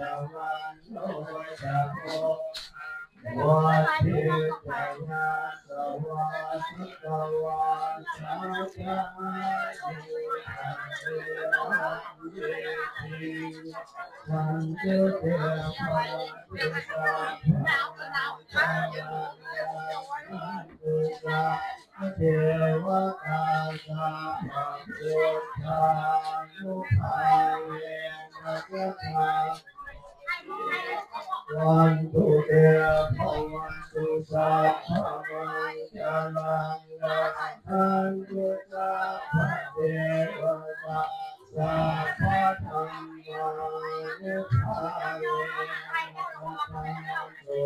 วันโนจะโพ วัตถิจยาสวาสกวาสาธานิอันเทวังเยติสันตุเตภะวันตุสัพพะมังคารังรักขันตุสัพพะเทวะตาสัพพะพุทธานุภาเวนะสัทธา วันตุเตภะวันตุสัพพะมังคารังรักขันตุสัพพะเทวะตาสัพพะธัมมานุภาเวนะสัทธา วันตุ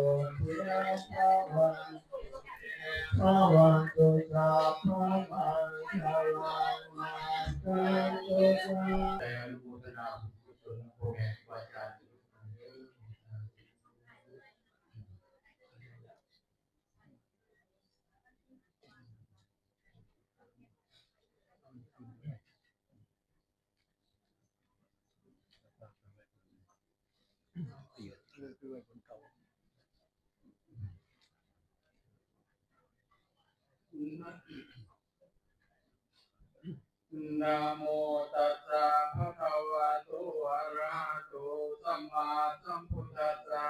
เตภะวันตุเตภะวันตุสัพพะมังคารังรักขันตุสัพพะ นะโมตัสสะภะคะวะโต อะระหะโต สัมมาสัมพุทธัสสะ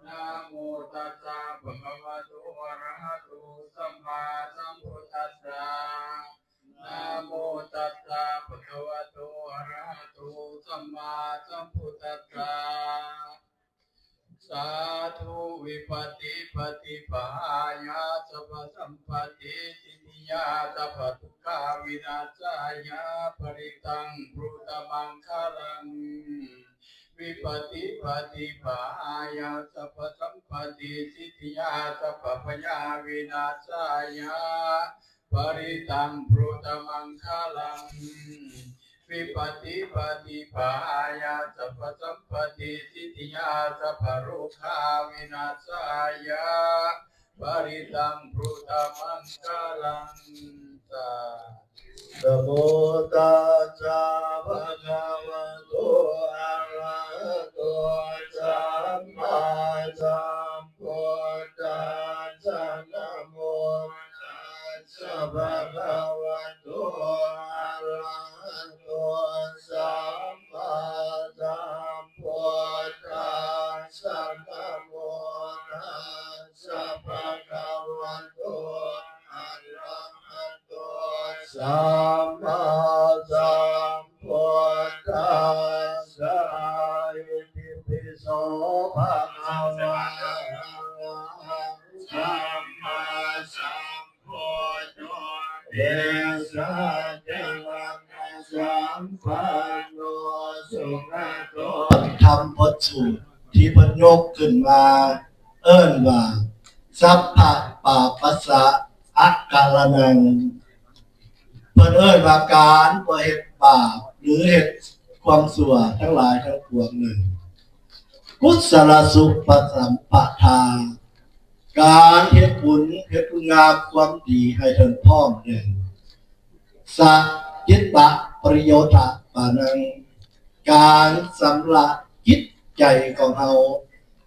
นะโมตัสสะภะคะวะโต อะระหะโต สัมมาสัมพุทธัสสะ นะโมตัสสะภะคะวะโต อะระหะโต สัมมาสัมพุทธัสสะ สาธุ วิปัสสิปะฏิปะหายะ สัพพะสัมปะติสิทธิยา สัพพะทุกขาวินาศายะ ปะริตัง บรูตะมังคะลัง วิปัสสิปะฏิปะหายะ สัพพะสัมปะติสิทธิยา สัพพะพะยาวินาศายะ ปะริตัง บรูตะมังคะลัง วิปัสสิปะฏิปะหายะ สัพพะสัมปะติสิทธิยา สัพพะโรคาวินาศายะ ปะริตัง บรูตะมังคะลัง สา นะโมตัสสะภะคะวะโต อะระหะโต สัมมาสัมพุทธัสสะ นะโมตัสสะภะคะวะโต อะระหะโต สัมมาสัมพุทธัสสะ นะโมตัส สะภะคะวะโต อะระหะโต สัมมาสัมพุทธัสสะ อิติปิโส ภะคะวะ สัมมาสัมพุทโธ เตชะ เจวะมะ สัมปันโน สุขะโต ທຳບົດສູດທີ່ເພິ່ນຍົກຂຶ້ນມາ ເອີ້ນວ່າ ສັບພະປາປັດສະອະກາລະນັງ ເພິ່ນເອີ້ນວ່າການບໍ່ເຮັດບາບ ຫຼື ເຮັດຄວາມຊົ່ວທັງຫຼາຍທັງປວງໜຶ່ງ ກຸສະລະສຸປະສຳປະທາ ການເຮັດບຸນ ເຮັດຄຸນງາມຄວາມດີໃຫ້ເຖິງພ້ອມໜຶ່ງ ສະຈິດຕະປະລິໂຍທະປານັງ ການຊຳລະຈິດໃຈຂອງເຮົາ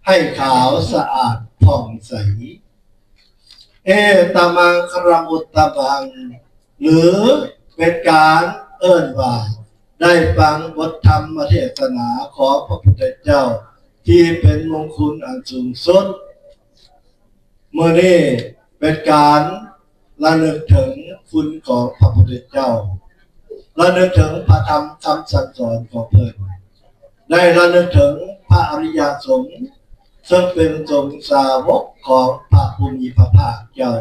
ໃຫ້ຂາວສະອາດຜ່ອງໃສ ເອຕະມັງຄະລະມຸດຕະມັງ ຫຼື ເປັນການເອີ້ນວ່າ ໄດ້ຟັງບົດທຳມະເທດສະໜາຂອງພະພຸດທະເຈົ້າ ທີ່ເປັນມົງຄຸນອັນສູງສຸດ. ມື້ນີ້ເປັນການລະນຶກເຖິງຄຸນຂອງພະພຸດທະເຈົ້າ, ລະນຶກເຖິງພະທຳຄຳສັ່ງສອນຂອງເພິ່ນ, ໄດ້ລະນຶກເຖິງພະອະລິຍະສົງ ເຊິ່ງເປັນສົງສາວົກຂອງພະຜູ້ມີພະພາກເຈົ້າ.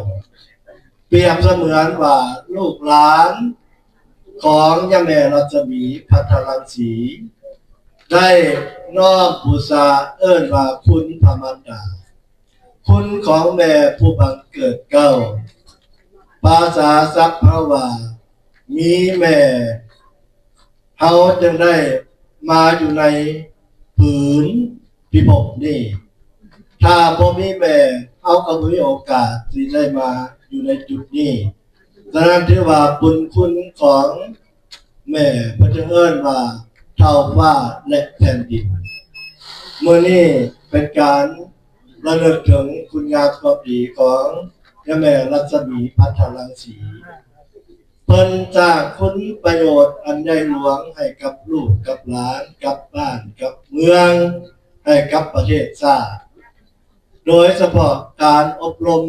ປຽບສະເໝືອນວ່າລູກຫຼານຂອງຍາແມ່ລັດສະໝີພັດທະລັງສີ ໄດ້ນ້ອມບູຊາເອີ້ນວ່າຄຸນພະມານດາ, ຄຸນຂອງແມ່ຜູ້ບັງເກີດເກົ້າ. ພາສາສັບພະວ່າ ມີແມ່ ເຮົາຈຶ່ງໄດ້ມາຢູ່ໃນຜືນພິພົບນີ້. ຖ້າບໍ່ມີແມ່ ເຮົາກໍບໍ່ມີໂອກາດທີ່ໄດ້ມາຢູ່ໃນຈຸດນີ້. ສະນັ້ນຖືວ່າບຸນຄຸນຂອງແມ່ ເພິ່ນຈຶ່ງເອີ້ນວ່າທ້າວຟ້າ ແລະ ແຜ່ນດິນ. ມື້ນີ້ເປັນການລະນຶກເຖິງຄຸນງາມຄວາມດີຂອງຍາແມ່ລັດສະໝີ ພັດທະລັງສີ. ເພິ່ນສ້າງຄຸນປະໂຫຍດອັນໃຫຍ່ຫຼວງໃຫ້ກັບລູກກັບຫຼານ, ກັບບ້ານກັບເມືອງ, ໃຫ້ກັບປະເທດຊາດ. ໂດຍສະເພາະການອົບຮົມ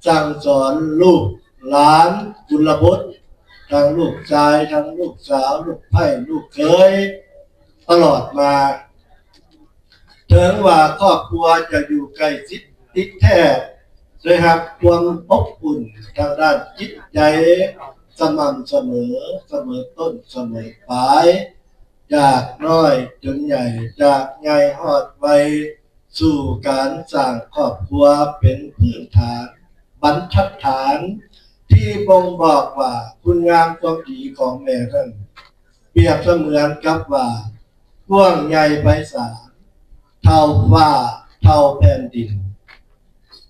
ສັ່ງສອນລູກຫຼານກຸນລະບຸດ, ທັງລູກຊາຍ, ທັງລູກສາວ, ລູກໃພ້, ລູກເຂີຍ, ຕະຫຼອດມາ. ເຖິງວ່າຄອບຄົວຈະຢູ່ໃກ້ຊິດຕິດແທບ, ໄດ້ຮັບຄວາມອົບອຸ່ນທາງດ້ານຈິດໃຈສະໝ່ຳສະເໝີ, ສະເໝີຕົ້ນສະເໝີປາຍ, ຈາກນ້ອຍຈົນໃຫຍ່, ຈາກໃຫຍ່ຮອດໄວ, ສູ່ການສ້າງຄອບຄົວເປັນພື້ນຖານ, ບັນທັດຖານທີ່ບົ່ງບອກວ່າຄຸນງາມຄວາມດີຂອງແມ່ນັ້ນ ປຽບສະເໝືອນກັບວ່າກວ້າງໃຫຍ່ໄພສານ, ເທົ່າຟ້າ, ເທົ່າແຜ່ນດິນ.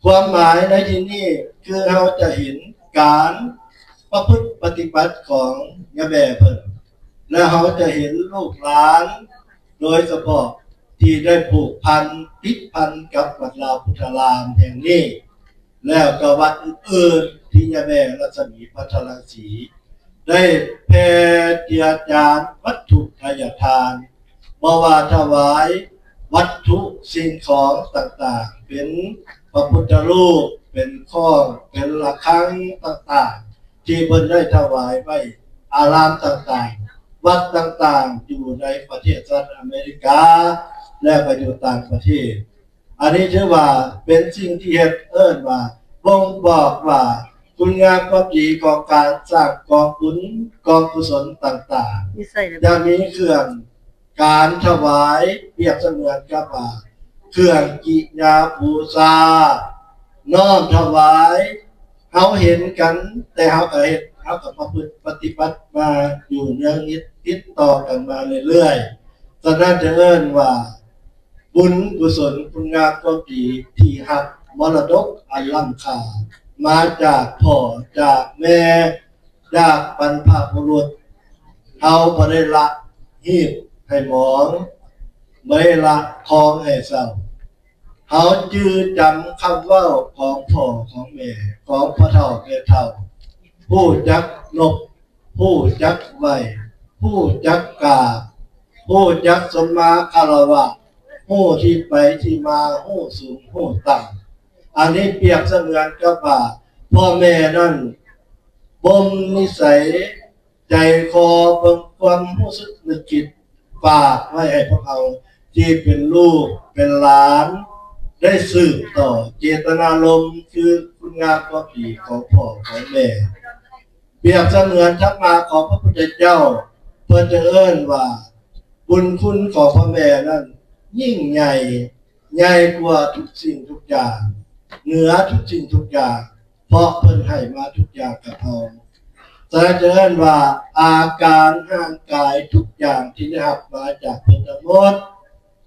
ຄວາມໝາຍໃນທີ່ນີ້ຄືເຮົາຈະເຫັນການປະພຶດປະຕິບັດຂອງຍາແມ່ເພິ່ນ ແລະ ເຮົາຈະເຫັນລູກຫຼານ ໂດຍສະເພາະທີ່ໄດ້ຜູກພັນຕິດພັນກັບວັດລາວພຸດທະລາມແຫ່ງນີ້ ແລ້ວກໍວັດອື່ນໆທີ່ຍາແມ່ລັດສະໝີ ພັດທະລັງສີ ໄດ້ແຜ່ເຈືອຈານວັດຖຸທະຍາທານ ບໍ່ວ່າຖວາຍວັດຖຸສິ່ງຂອງຕ່າງໆ ເປັນພະພຸດທະຮູບ, ເປັນຄ້ອງ, ເປັນລະຄັງຕ່າງໆ ທີ່ເພິ່ນໄດ້ຖວາຍໄວ້ອາລາມຕ່າງໆ, ວັດຕ່າງໆ ຢູ່ໃນປະເທດສະຫະລັດອາເມລິກາ ແລະ ກໍຢູ່ຕ່າງປະເທດ. ອັນນີ້ຖືວ່າເປັນສິ່ງທີ່ເຮັດ ເອີ້ນວ່າບົ່ງບອກວ່າຄຸນງາມຄວາມດີຂອງການສ້າງກອງບຸນກອງກຸສົນຕ່າງໆ ຈະມີເຄື່ອງການຖວາຍ ປຽບສະເໝືອນກັບວ່າເຄື່ອງກິຍາບູຊາ ນ້ອມຖວາຍ. ເຮົາເຫັນກັນ ແຕ່ເຮົາກໍເຮັດ ເຮົາກໍປະພຶດປະຕິບັດມາຢູ່ເນື່ອງນິດ ຕິດຕໍ່ກັນມາເລື້ອຍໆ. ສະນັ້ນຈະເອີ້ນວ່າບຸນກຸສົນ ຄຸນງາມຄວາມດີທີ່ຮັບມໍລະດົກອັນລ້ຳຄ່າມາຈາກພໍ່ຈາກແມ່ ຈາກບັນພະບຸລຸດ. ເຮົາບໍ່ໄດ້ລະຮີດໃຫ້ໝອງ, ບໍ່ໄດ້ລະຄອງໃຫ້ເສົ້າ. ເຮົາຈື່ຈຳຄຳເວົ້າຂອງພໍ່ຂອງແມ່ ຂອງພໍ່ເຖົ້າແມ່ເຖົ້າ, ຮູ້ຈັກນົບ ຮູ້ຈັກໄຫວ້ ຮູ້ຈັກກາບ ຮູ້ຈັກສົມມາຄາລະວະ ຮູ້ທີ່ໄປທີ່ມາ ຮູ້ສູງຮູ້ຕ່ຳ. ອັນນີ້ປຽບສະເໝືອນກັບວ່າພໍ່ແມ່ນັ້ນບົ່ມນິໄສ ໃຈຄໍເບິ່ງຄວາມຮູ້ສຶກນຶກຄິດ ຝາກໄວ້ໃຫ້ພວກເຮົາທີ່ເປັນລູກເປັນຫຼານ ໄດ້ສືບຕໍ່ເຈດຕະນາລົມ ຄືຄຸນງາມຄວາມດີຂອງພໍ່ຂອງແມ່. ປຽບສະເໝືອນທຳມະຂອງພະພຸດທະເຈົ້າ ເພິ່ນຈະເອີ້ນວ່າບຸນຄຸນຂອງພໍ່ແມ່ນັ້ນຍິ່ງໃຫຍ່ ໃຫຍ່ກວ່າທຸກສິ່ງທຸກຢ່າງ ເໜືອທຸກສິ່ງທຸກຢ່າງ ເພາະເພິ່ນໃຫ້ມາທຸກຢ່າງກັບເຮົາ. ສະນັ້ນຈະເອີ້ນວ່າອາການຮ່າງກາຍທຸກຢ່າງທີ່ໄດ້ຮັບມາຈາກເພິ່ນທັງໝົດ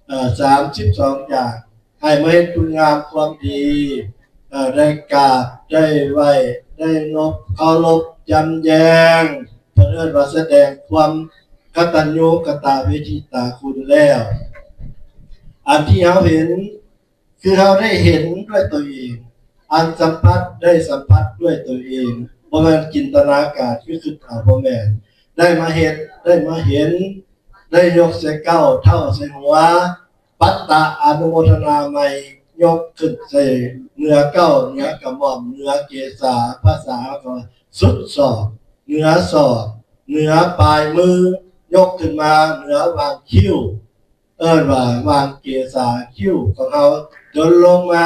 ເອີ່ ສາມສິບສອງຢ່າງ ໃຫ້ມາເຮັດຄຸນງາມຄວາມດີ ເອີ່ ໄດ້ກາບ ໄດ້ໄຫວ້ ໄດ້ນົບເຄົາລົບ ຈຳແຈງ ເພິ່ນເອີ້ນວ່າສະແດງຄວາມກະຕັນຍູກະຕະເວທິຕາຄຸນແລ້ວ. ອັນທີ່ເຮົາເຫັນ ຄືເຮົາໄດ້ເຫັນດ້ວຍຕົວເອງ, ອັນສຳຜັດໄດ້ສຳຜັດດ້ວຍຕົວເອງ, ບໍ່ແມ່ນຈິນຕະນາການຄືຄິດເອົາ, ບໍ່ແມ່ນ, ໄດ້ມາເຮັດ, ໄດ້ມາເຫັນ, ໄດ້ຍົກໃສ່ເກົ້າ, ເທົ້າໃສ່ຫົວ, ປັດຕະອະນຸໂມທະນາໃໝ່, ຍົກຂຶ້ນໃສ່ເໜືອເກົ້າ, ເໜືອກະໝ່ອມ, ເໜືອເກສາ, ພາສາເຮົາກໍວ່າສຸດສອກ, ເໜືອສອກ, ເໜືອປາຍມື, ຍົກຂຶ້ນມາເໜືອຫວ່າງຄິ້ວ. ເອີ້ນວ່າຫວ່າງເກສາຄິ້ວຂອງເຮົາ ຈົນລົງມາ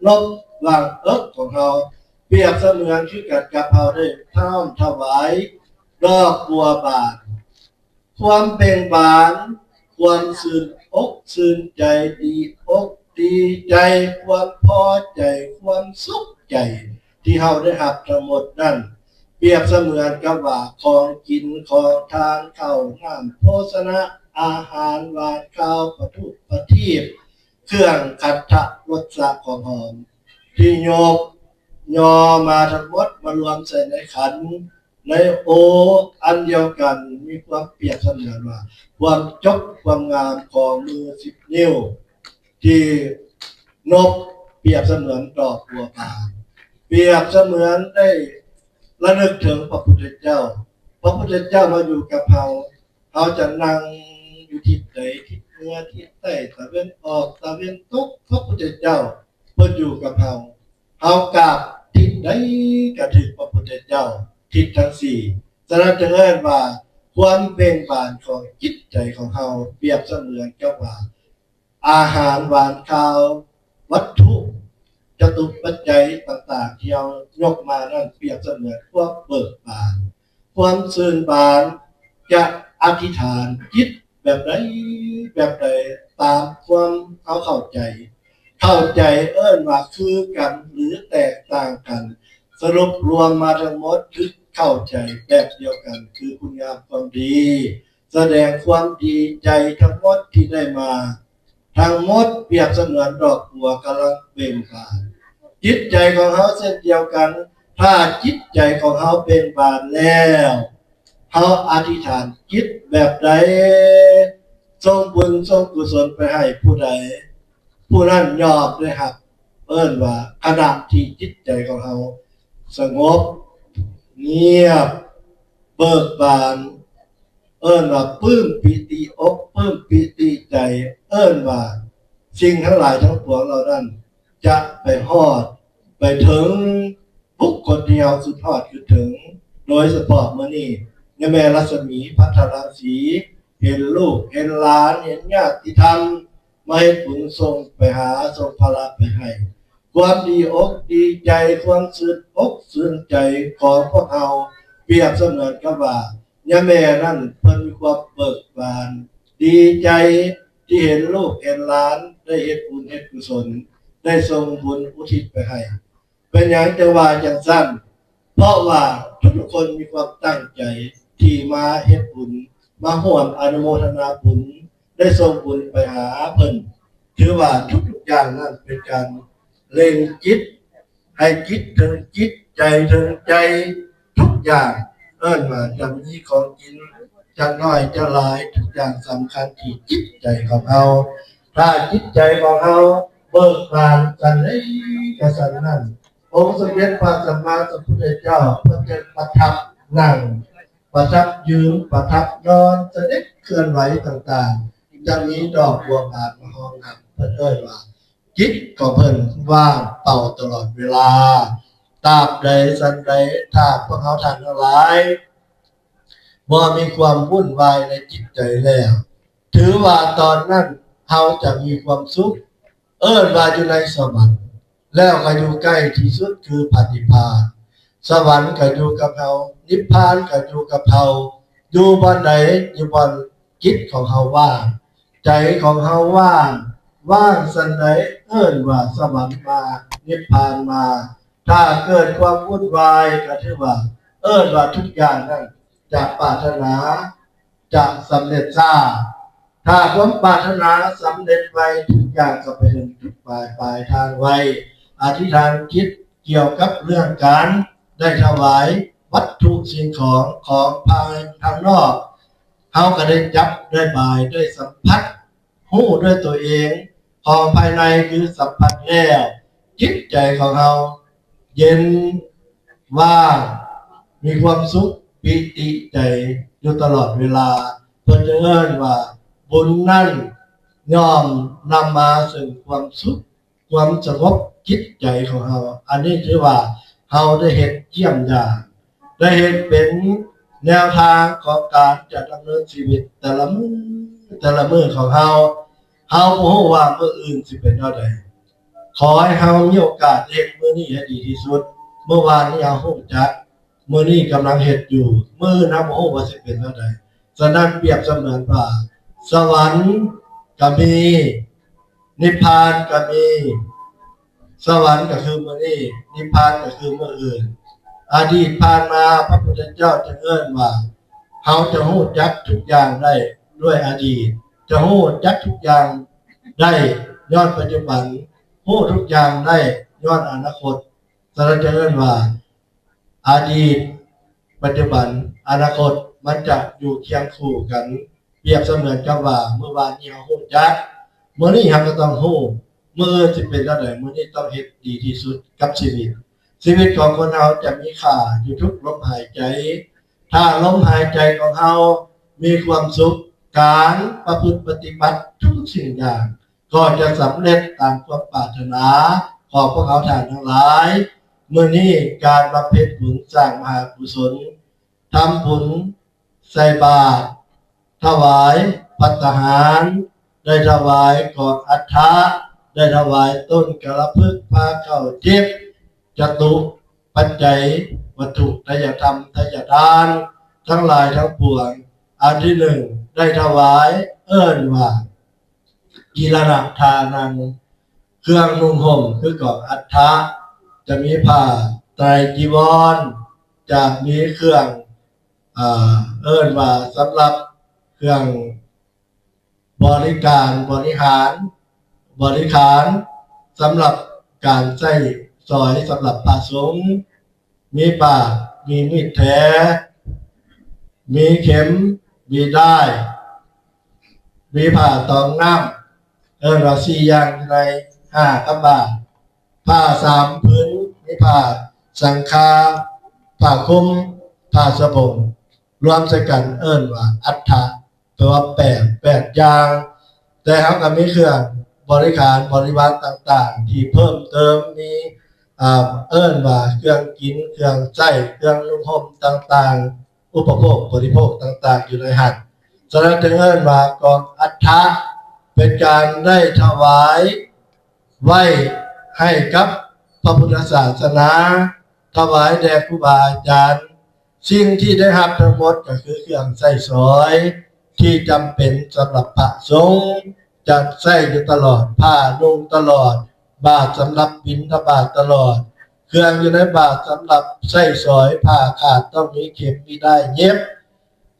ນົບຫວ່າງເອິກຂອງເຮົາ, ປຽບສະເໝືອນຄືກັນກັບເຮົາໄດ້ນ້ອມຖວາຍດອກບົວບານ. ຄວາມເບັ່ງບານ, ຄວາມຊື່ນອົກຊື່ນໃຈ, ດີອົກດີໃຈ, ຄວາມພໍໃຈ, ຄວາມສຸກໃຈ ທີ່ເຮົາໄດ້ຮັບທັງໝົດນັ້ນ ປຽບສະເໝືອນກັບວ່າຂອງກິນ, ຂອງທານ, ເຂົ້ານ້ຳໂພຊະນະອາຫານ, ຫວານຄາວ, ປະທຸປະທີບ, ເຄື່ອງຄັນທະລົດຊະຂອງຫອມ ທີ່ຍົກຍໍມາທັງໝົດມາລວມໃສ່ໃນຂັນ ໃນໂອອັນດຽວກັນ ມີຄວາມປຽບສະເໝືອນວ່າ ຄວາມຈົບຄວາມງາມຂອງມືສິບນິ້ວ ທີ່ນົບປຽບສະເໝືອນດອກບົວບານ ປຽບສະເໝືອນໄດ້ລະນຶກເຖິງພະພຸດທະເຈົ້າ. ພະພຸດທະເຈົ້າມາຢູ່ກັບເຮົາ ເຮົາຈະນັ່ງຢູ່ທິດໃດ, ທິດເໜືອ, ທິດໃຕ້, ຕາເວັນອອກ, ຕາເວັນຕົກ, ພະພຸດທະເຈົ້າເພິ່ນຢູ່ກັບເຮົາ. ເຮົາກາບທິດໃດກະຖືກພະພຸດທະເຈົ້າ ທິດທັງສີ່. ສະນັ້ນຈຶ່ງເອີ້ນວ່າ ຄວາມເບີກບານຂອງຈິດໃຈຂອງເຮົາ ປຽບສະເໝືອນກັບວ່າ ອາຫານຫວານຄາວ, ວັດຖຸຈະຕຸປັດໄຈຕ່າງໆ ທີ່ເຮົາຍົກມານັ້ນ ປຽບສະເໝືອນຄວາມເບີກບານ, ຄວາມຊື່ນບານ. ຈະອະທິຖານຈິດແບບໃດ ແບບໃດ ຕາມຄວາມເຮົາເຂົ້າໃຈ. ເຂົ້າໃຈເອີ້ນວ່າຄືກັນ ຫຼື ແຕກຕ່າງກັນ. ສະຫຼຸບລວມມາທັງໝົດຄືເຂົ້າໃຈແບບດຽວກັນ ຄືຄຸນງາມຄວາມດີ. ສະແດງຄວາມດີໃຈທັງໝົດທີ່ໄດ້ມາ ທັງໝົດປຽບສະເໝືອນດອກບົວກຳລັງເບີກບານ. ຈິດໃຈຂອງເຮົາເຊັ່ນດຽວກັນ, ຖ້າຈິດໃຈຂອງເຮົາເບີກບານແລ້ວ, ເຮົາອະທິຖານຈິດແບບໃດ, ສົ່ງບຸນສົ່ງກຸສົນໄປໃຫ້ຜູ້ໃດ, ຜູ້ນັ້ນຍ່ອມໄດ້ຮັບ. ເອີ້ນວ່າຂະນະທີ່ຈິດໃຈຂອງເຮົາສະຫງົບ, ງຽບ, ເບີກບານ, ເອີ້ນວ່າປຶ້ມປີຕິອົກ, ປຶ້ມປີຕິໃຈ, ເອີ້ນວ່າສິ່ງທັງຫຼາຍທັງປວງເຫຼົ່ານັ້ນຈະໄປຮອດ ໄປເຖິງບຸກຄົນທີ່ເຮົາຄິດຮອດຄິດເຖິງ. ໂດຍສະເພາະມື້ນີ້ ຍາແມ່ລັດສະໝີ ພັດທະລັງສີ ເຫັນລູກເຫັນຫຼານ ເຫັນຍາດຕິທຳ ມາເຮັດບຸນສົ່ງໄປຫາ, ສົ່ງພາລະໄປໃຫ້. ຄວາມດີອົກດີໃຈ, ຄວາມຊື່ນອົກຊື່ນໃຈຂອງພວກເຮົາ ປຽບສະເໝືອນກັບວ່າ ຍາແມ່ນັ້ນເພິ່ນມີຄວາມເບີກບານ ດີໃຈທີ່ເຫັນລູກເຫັນຫຼານໄດ້ເຮັດບຸນເຮັດກຸສົນ, ໄດ້ສົ່ງບຸນອຸທິດໄປໃຫ້. ເປັນຫຍັງຈຶ່ງວ່າຈັ່ງຊັ້ນ? ເພາະວ່າທຸກໆຄົນມີຄວາມຕັ້ງໃຈທີ່ມາເຮັດບຸນ, ມາຮ່ວມອະນຸໂມທະນາບຸນ, ໄດ້ສົ່ງບຸນໄປຫາເພິ່ນ. ຖືວ່າທຸກໆຢ່າງນັ້ນເປັນການເລັ່ງຈິດ ໃຫ້ຈິດເຖິງຈິດ, ໃຈເຖິງໃຈ, ທຸກຢ່າງ ເອີ້ນວ່າຈະມີຂອງກິນ ຈະໜ້ອຍຈະຫຼາຍ, ທຸກຢ່າງສຳຄັນທີ່ຈິດໃຈຂອງເຮົາ. ຖ້າຈິດໃຈຂອງເຮົາເບີກບານ ສັນໃດກະສັນນັ້ນ, ອົງສົມເດັດພະສຳມາສຳພຸດທະເຈົ້າ ເພິ່ນຈະປະທັບນັ່ງ, ປະທັບຢືນ, ປະທັບນອນ, ສະເດັດເຄື່ອນໄຫວຕ່າງໆ ຈະມີດອກບົວບານມາຮອງຮັບ. ເພິ່ນເອີ້ນວ່າ ຈິດຂອງເພິ່ນວ່າງເປົ່າຕະຫຼອດເວລາ. ຕາບໃດສັນໃດ ຖ້າພວກເຮົາທ່ານທັງຫຼາຍບໍ່ມີຄວາມວຸ່ນວາຍໃນຈິດໃຈແລ້ວ, ຖືວ່າຕອນນັ້ນເຮົາຈະມີຄວາມສຸກ, ເອີ້ນວ່າຢູ່ໃນສະຫວັນ, ແລ້ວກໍຢູ່ໃກ້ທີ່ສຸດຄືພະນິບພານ. ສະຫວັນກໍຢູ່ກັບເຮົາ, ນິບພານກໍຢູ່ກັບເຮົາ. ຢູ່ບ່ອນໃດ? ຢູ່ບ່ອນ ຈິດຂອງເຮົາວ່າງ, ໃຈຂອງເຮົາວ່າງ, ວ່າງສັນໃດ ເອີ້ນວ່າສະຫວັນມາ, ນິບພານມາ. ຖ້າເກີດຄວາມວຸ່ນວາຍ ກໍຖືວ່າ ເອີ້ນວ່າທຸກຢ່າງນັ້ນຈະປາດຖະໜາຈະສຳເລັດຊ້າ. ຖ້າຄວາມປາດຖະໜາສຳເລັດໄວ, ທຸກຢ່າງກໍໄປເຖິງຈຸດໝາຍປາຍທາງໄວ. ອະທິຖານຈິດກ່ຽວກັບເລື່ອງການໄດ້ຖວາຍວັດຖຸສິ່ງຂອງ ຂອງພາຍທາງນອກ, ເຮົາກໍໄດ້ຈັບໄດ້ບາຍໄດ້ສຳຜັດ ຮູ້ດ້ວຍຕົວເອງ, ຂອງພາຍໃນຄືສຳຜັດແລ້ວ, ຈິດໃຈຂອງເຮົາເຢັນວ່າງ, ມີຄວາມສຸກປີຕິໃຈຢູ່ຕະຫຼອດເວລາ. ເພິ່ນຈຶ່ງເອີ້ນວ່າ ບຸນນັ້ນຍ່ອມນຳມາເຊິ່ງຄວາມສຸກ ຄວາມສະຫງົບຈິດໃຈຂອງເຮົາ. ອັນນີ້ຖືວ່າເຮົາໄດ້ເຮັດຢ້ຽມຢາມ, ໄດ້ເຮັດເປັນແນວທາງຂອງການຈະດຳເນີນຊີວິດແຕ່ລະມື້ ແຕ່ລະມື້ຂອງເຮົາ. ເຮົາບໍ່ຮູ້ວ່າມື້ອື່ນຊິເປັນແນວໃດ. ຂໍໃຫ້ເຮົາມີໂອກາດເຮັດມື້ນີ້ໃຫ້ດີທີ່ສຸດ. ເມື່ອວານນີ້ເຮົາຮູ້ຈັກ, ມື້ນີ້ກຳລັງເຮັດຢູ່, ມື້ອື່ນເຮົາບໍ່ຮູ້ວ່າຊິເປັນແນວໃດ. ສະນັ້ນປຽບສະເໝືອນວ່າ ສະຫວັນກໍມີ, ນິບພານກໍມີ. ສະຫວັນກໍຄືມື້ນີ້, ນິບພານກໍຄືມື້ອື່ນ. ອະດີດຜ່ານມາ, ພະພຸດທະເຈົ້າຈຶ່ງເອີ້ນວ່າ ເຮົາຈະຮູ້ຈັກທຸກຢ່າງໄດ້ດ້ວຍອະດີດ, ຈະຮູ້ຈັກທຸກຢ່າງໄດ້ຍ້ອນປັດຈຸບັນ, ຮູ້ທຸກຢ່າງໄດ້ຍ້ອນອະນາຄົດ. ສະນັ້ນຈຶ່ງເອີ້ນວ່າ ອະດີດ ປັດຈຸບັນ ອະນາຄົດ ມັນຈະຢູ່ຄຽງຄູ່ກັນ ປຽບສະເໝືອນກັບວ່າ ມື້ວານນີ້ເຮົາຮູ້ຈັກ ມື້ນີ້ເຮົາກໍຕ້ອງຮູ້ ມື້ອື່ນຊິເປັນແນວໃດ ມື້ນີ້ຕ້ອງເຮັດດີທີ່ສຸດກັບຊີວິດ. ຊີວິດຂອງຄົນເຮົາຈະມີຄ່າຢູ່ທຸກລົມຫາຍໃຈ. ຖ້າລົມຫາຍໃຈຂອງເຮົາມີຄວາມສຸກ, ການປະພຶດປະຕິບັດທຸກສິ່ງຢ່າງ ກໍຈະສຳເລັດຕາມຄວາມປາດຖະໜາຂອງພວກເຮົາທ່ານທັງຫຼາຍ. ມື້ນີ້ການບຳເພັນບຸນສ້າງມະຫາກຸສົນ, ທຳບຸນໃສ່ບາດ, ຖວາຍພັດຕາຫານ, ໄດ້ຖວາຍກອງອັດຖະ, ໄດ້ຖວາຍຕົ້ນກາລະພຶກ, ພາເຂົ້າເຈັບ, ຈະຕຸປັດໄຈ, ວັດຖຸໄທຍະທຳ, ໄທຍະທານ ທັງຫຼາຍທັງປວງ. ອັນທີໜຶ່ງ ໄດ້ຖວາຍ ເອີ້ນວ່າ ກິລະນະທານັງ, ເຄື່ອງນຸ່ງຫົ່ມຄືກອງອັດຖະ, ຈະມີຜ້າໄຕຣຈີວອນ, ຈະມີເຄື່ອງ ອ່າ ເອີ້ນວ່າສຳລັບເຄື່ອງບໍລິການບໍລິຫານ ບໍລິຂານ ສຳລັບການໃຊ້ສອຍສຳລັບພະສົງ, ມີບາດ, ມີມີດແຖ, ມີເຂັມ, ມີດ້າຍ, ມີຜ້າຕອງນ້ຳ, ເອີ້ນວ່າສີ່ຢ່າງໃນຫ້າກຳບານ, ຜ້າສາມຜືນ, ມີຜ້າສັງຄາ, ຜ້າຄຸມ, ຜ້າສະບົງ, ລວມໃສ່ກັນເອີ້ນວ່າອັດຖະ ແປວ່າແປດ ແປດຢ່າງ. ແຕ່ເຮົາກໍມີເຄື່ອງບໍລິຂານບໍລິວານຕ່າງໆ ທີ່ເພີ່ມເຕີມ ມີ ອ່າ ເອີ້ນວ່າເຄື່ອງກິນ, ເຄື່ອງໃຊ້, ເຄື່ອງນຸ່ງຫົ່ມຕ່າງໆ, ອຸປະໂພກບໍລິໂພກຕ່າງໆ ຢູ່ໃນຫັ້ນ. ສະນັ້ນຈຶ່ງເອີ້ນວ່າກອງອັດຖະ ເປັນການໄດ້ຖວາຍໄວ້ໃຫ້ກັບພະພຸດທະສາສະໜາ, ຖວາຍແດ່ຄູບາອາຈານ. ສິ່ງທີ່ໄດ້ຮັບທັງໝົດກໍຄືເຄື່ອງໃຊ້ສອຍທີ່ຈຳເປັນສຳລັບພະສົງ, ຈະໃຊ້ຢູ່ຕະຫຼອດ, ຜ້ານຸ່ງຕະຫຼອດ, ບາດສຳລັບບິນທະບາດຕະຫຼອດ, ເຄື່ອງຢູ່ໃນບາດສຳລັບໃຊ້ສອຍ, ຜ້າຂາດຕ້ອງມີເຂັມ, ມີດ້າຍເຢັບ,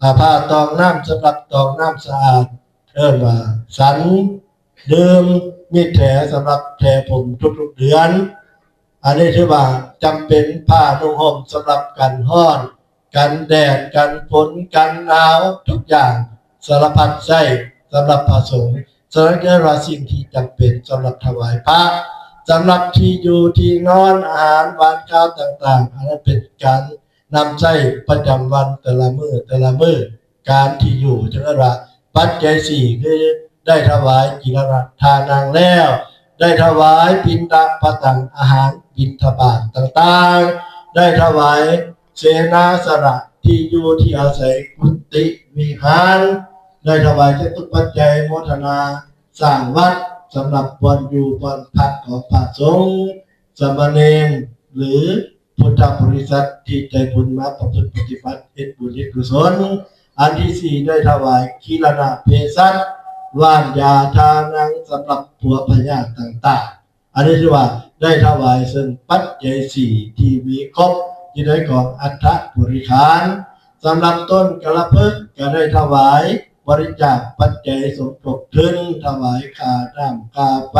ອາ, ຜ້າຕອງນ້ຳສຳລັບຕອງນ້ຳສະອາດ, ເອີ້ນວ່າສັນ. ດື່ມ, ມີແຖສຳລັບແຖຜົມທຸກໆເດືອນ. ອັນນີ້ຖືວ່າຈຳເປັນ, ຜ້ານຸ່ງຫົ່ມສຳລັບກັນຮ້ອນ, ກັນແດດ, ກັນຝົນ, ກັນໜາວ, ທຸກຢ່າງສາລະພັດໃຊ້ສຳລັບພະສົງ. ສະນັ້ນເອີ້ນວ່າສິ່ງທີ່ຈຳເປັນສຳລັບຖວາຍພະ. ສຳລັບທີ່ຢູ່ທີ່ນອນ, ອາຫານຫວານຄາວຕ່າງໆ, ອັນນັ້ນເປັນການ ນຳໃຊ້ປະຈຳວັນແຕ່ລະມື້ແຕ່ລະມື້. ການທີ່ຢູ່ ຈຶ່ງເອີ້ນວ່າປັດໄຈສີ່ ຄືໄດ້ຖວາຍກິລະນະທານັງແລ້ວ, ໄດ້ຖວາຍປິນຕະປະຕັງ ອາຫານບິນທະບາດຕ່າງໆ, ໄດ້ຖວາຍເສນາສະນະ ທີ່ຢູ່ທີ່ອາໄສ ກຸຕິວິຫານ, ໄດ້ຖວາຍຈະຕຸປັດໄຈໂມທະນາສ້າງວັດ ສຳລັບບ່ອນຢູ່ບ່ອນພັກຂອງພະສົງ ສາມະເນນ ຫຼື ພຸດທະບໍລິສັດທີ່ໃຈບຸນມາປະພຶດປະຕິບັດເຮັດບຸນເຮັດກຸສົນ. ອັນທີສີ່ ໄດ້ຖວາຍກິລະນະເພສັດ ຫວ່ານຢາທານັງ ສຳລັບປົວພະຍາດຕ່າງໆ. ອັນນີ້ຖືວ່າໄດ້ຖວາຍເຊິ່ງປັດໄຈສີ່ທີ່ມີຄົບຢູ່ໃນກອງອັດຖະບໍລິຂານ. ສຳລັບຕົ້ນກາລະພຶກກໍໄດ້ຖວາຍບໍລິຈາກປັດໄຈສົມທົບທຶນ ຖວາຍຄ່ານ້ຳຄ່າໄຟ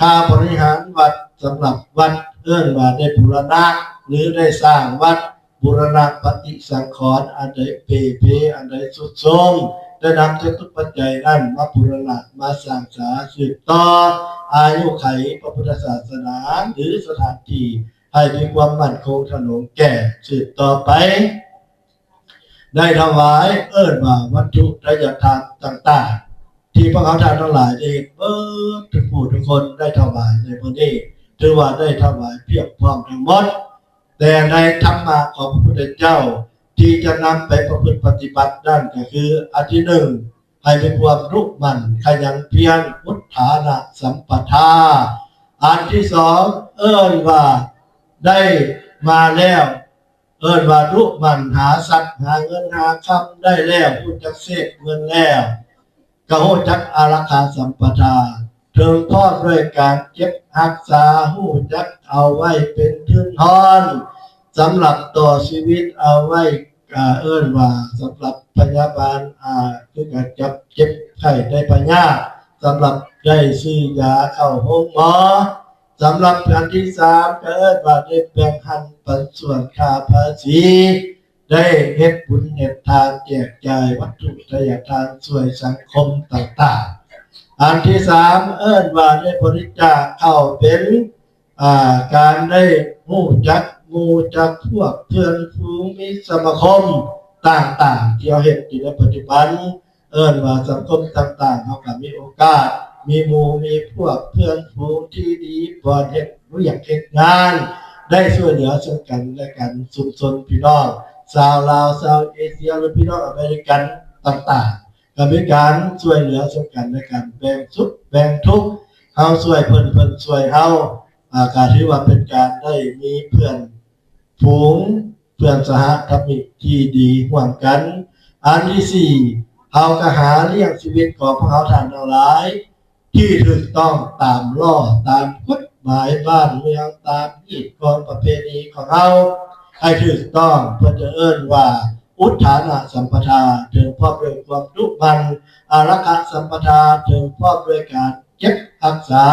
ຄ່າບໍລິຫານວັດ ສຳລັບວັດ ເອີ້ນວ່າໄດ້ບູລະນະ ຫຼື ໄດ້ສ້າງວັດ ບູລະນະປະຕິສັງຂອນ ອັນໃດເປ່ເພ ອັນໃດຊຸດໂຊມ ໄດ້ນຳຈະຕຸປັດໄຈນັ້ນມາບູລະນະ ມາສ້າງສາສືບຕໍ່ອາຍຸໄຂພະພຸດທະສາສະໜາ ຫຼື ສະຖານທີ່ ໃຫ້ມີຄວາມໝັ້ນຄົງທະນົງແກ່ສືບຕໍ່ໄປ. ໄດ້ຖວາຍ ເອີ້ນວ່າວັດຖຸໄຕຍະທານຕ່າງໆ ທີ່ພວກເຮົາທ່ານທັງຫຼາຍໄດ້ເຮັດເບິດທຸກຜູ້ທຸກຄົນໄດ້ຖວາຍໃນມື້ນີ້ ຖືວ່າໄດ້ຖວາຍພຽບພ້ອມທັງໝົດ. ແຕ່ໃນທຳມະຂອງພະພຸດທະເຈົ້າທີ່ຈະນຳໄປປະພຶດປະຕິບັດນັ້ນ ກໍຄື ອັນທີໜຶ່ງ ໃຫ້ມີຄວາມດຸໝັ່ນຂະຫຍັນພຽນ ອຸດຖານະສຳປະທາ. ອັນທີສອງ ເອີ້ນວ່າໄດ້ມາແລ້ວ ເອີ້ນວ່າດຸໝັ່ນຫາຊັບຫາເງິນຫາຄຳໄດ້ແລ້ວ ຮູ້ຈັກເຊບເງິນແລ້ວ ກໍຮູ້ຈັກອາລັກຂາສຳປະທາ ເຖິງພ້ອມດ້ວຍການເກັບຮັກສາ ຮູ້ຈັກເອົາໄວ້ເປັນທຶນຮອນ ສຳລັບຕໍ່ຊີວິດ ເອົາໄວ້ ກະເອີ້ນວ່າສຳລັບພະຍາບານ ອາ ຄືການຈັບເຈັບໄຂ້ໄດ້ພະຍາດ ສຳລັບໄດ້ຊື້ຢາເຂົ້າໂຮງໝໍ. ສຳລັບອັນທີສາມ ກະເອີ້ນວ່າໄດ້ແບ່ງຫັນປັນສ່ວນຄ່າພາສີ ໄດ້ເຮັດບຸນເຮັດທານ ແຈກຈ່າຍວັດຖຸໄທຍະທານ ຊ່ວຍສັງຄົມຕ່າງໆ. ອັນທີສາມ ເອີ້ນວ່າໄດ້ບໍລິຈາກເຂົ້າເປັນ ອ່າ ການໄດ້ຮູ້ຈັກໝູ່ຈັກພວກເພື່ອນຝູງ ມິດສະມາຄົມຕ່າງໆ ທີ່ເຮົາເຮັດຢູ່ໃນປັດຈຸບັນ. ເອີ້ນວ່າສັງຄົມຕ່າງໆ ເຮົາກໍມີໂອກາດ ມີໝູ່ມີພວກເພື່ອນຝູງທີ່ດີ ບ່ອນເຮັດວຽກເຮັດງານ ໄດ້ຊ່ວຍເຫຼືອເຊິ່ງກັນແລະກັນ. ຊຸມຊົນພີ່ນ້ອງຊາວລາວ ຊາວເອເຊຍ ຫຼື ພີ່ນ້ອງອາເມລິກັນຕ່າງໆ ກໍມີການຊ່ວຍເຫຼືອເຊິ່ງກັນແລະກັນ ແບ່ງສຸກແບ່ງທຸກ ເຮົາຊ່ວຍເພິ່ນ ເພິ່ນຊ່ວຍເຮົາ ອ່າ ກໍຖືວ່າເປັນການໄດ້ມີເພື່ອນ ຝູງເພື່ອນສະຫະທຳມິກທີ່ດີຮ່ວມກັນ. ອັນທີສີ່ ເຮົາກໍຫາລ້ຽງຊີວິດຂອງພວກເຮົາທ່ານທັງຫຼາຍ ທີ່ຖືກຕ້ອງຕາມລາວ ຕາມກົດໝາຍບ້ານເມືອງ ຕາມຮີດຄອງປະເພນີຂອງເຮົາ ໃຫ້ຖືກຕ້ອງ ເພິ່ນຈະເອີ້ນວ່າ ອຸດຖານະສຳປະທາ ເຖິງພ້ອມດ້ວຍຄວາມດຸໝັ່ນ, ອາລັກຂະສຳປະທາ ເຖິງພ້ອມດ້ວຍການເກັບຮັກສາ